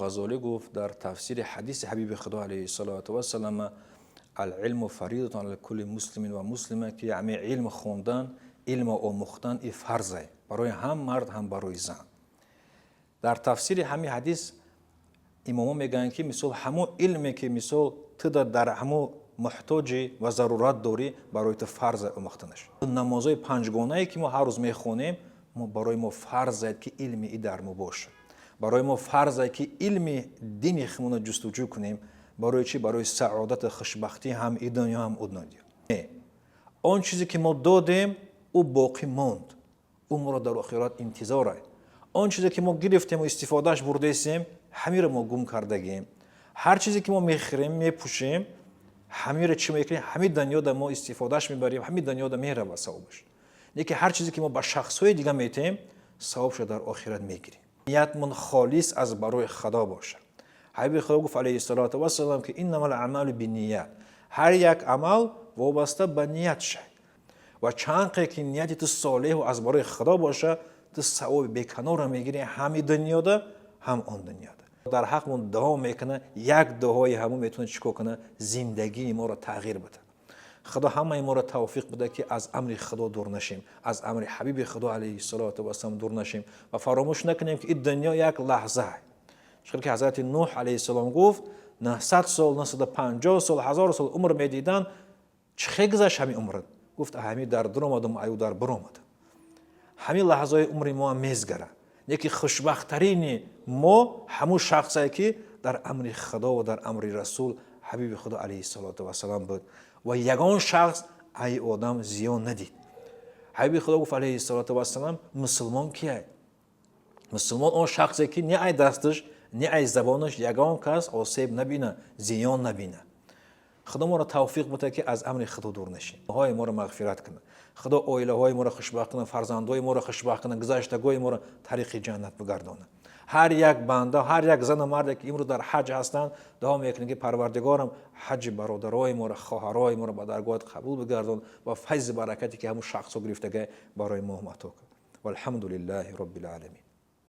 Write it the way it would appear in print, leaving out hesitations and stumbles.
Ғазолӣ гуфт дар тафсири ҳадиси ҳабиби Худо алайҳи салоту вассалам: العلم فريضة على كل مسلم ومسلمة, ки ҳами илм хондан, илм омӯхтан и фарзе барои ҳам мард, ҳам барои зан. Дар тафсири ҳами ҳадис имомо мегӯянд, ки мисол ҳамон илме, ки мисол ту дар ҳамо муҳтоҷӣ ва зарурат дорӣ, барои ту фарзе омӯхтанаш. Намозҳои панҷгонае, ки мо ҳар рӯз мехонем, барои мо фарзе, ки илми и дар мо бошад. Барои мо фарзе, ки илми дини худро ҷустуҷӯ кунем. Барои чӣ? Барои саодату хушбахтӣ, ҳам и дунё, ҳам у дунё. Он чизе, ки мо додем, ӯ боқӣ монд, ӯ моро дар охират интизор. Он чизе, ки мо гирифтему истифодааш бурдесем, ҳамиро мо гум кардагем. Ҳар чизе, ки мо мехӯрем, мепӯшем, ҳамиро чӣ мекунем? Ҳами дунёда мо истифодааш мебарем, ҳами дунёда меравад савобаш. Лекин ҳар чизе, ки мо ба шахсҳои дига метаҳем, савобшо дар охират мегирем. Ниятмон холис аз барои Худо бошад. Ҳабиби Худо гуфт алайҳиссалоту вассалам, ки إنما الأعمال بالنيات, ҳар як амал вобаста ба ният шай. Ва чанқе ки нияти ту солеҳу аз барои Худо боша, ту савоби беканорро мегирӣ, ҳам и дунёда, ҳам он дунёда. Дар ҳақмон дуо мекуна, як дуои ҳамон метавона чӣ кор куна? Зиндагии моро тағйир буда. Худо ҳамаи моро тавфиқ буда, ки аз амри Худо дур нашем, аз амри ҳабиби Худо алайҳиссалоту вассалам дур нашем ва фаромӯш накунем, ки ин дунё як лаҳза. Чунки ки ҳазрати Нуҳ алайҳиссалом гуфт: 900 сол, 950 сол, 1000 сол умр медиданд, чӣ хел гузашт ҳамин умрат? Гуфт: ҳамин дар дуромадам, аю дар биромадам. Ҳамин лаҳзаҳои умри мо ҳам мезгара. Лекин хушбахттарини мо ҳамун шахсе, ки дар амри Худо ва дар амри Расул, ҳабиби Худо алайҳиссалоту вассалам буд ва ягон шахс ай одам зиён надид. Ҳабиби Худо гуфт алайҳиссалоту вассалам: мусулмон кияй? Мусулмон он шахсе, ки не ай дасташ, не ай забонаш ягон кас осеб набина, зиён набина. Худо моро тавфиқ буда, ки аз амри Худо дур нашем. Ҳои моро мағфират кунад Худо, оилаҳои моро хушбахт кунад, фарзандҳои моро хушбахт кунад, гузаштагои моро тариқи ҷаннат бигардонад. Ҳар як банда, ҳар як зану марде, ки имрӯз дар ҳаҷ ҳастанд, дуо мекунем, ки Парвардигорам, ҳаҷи бародарои моро, хоҳарои моро ба даргоҳат қабул бигардон ва файзи баракате, ки ҳамун шахсҳо гирифтага, барои мо ато кун. والحمد لله رب العالمين.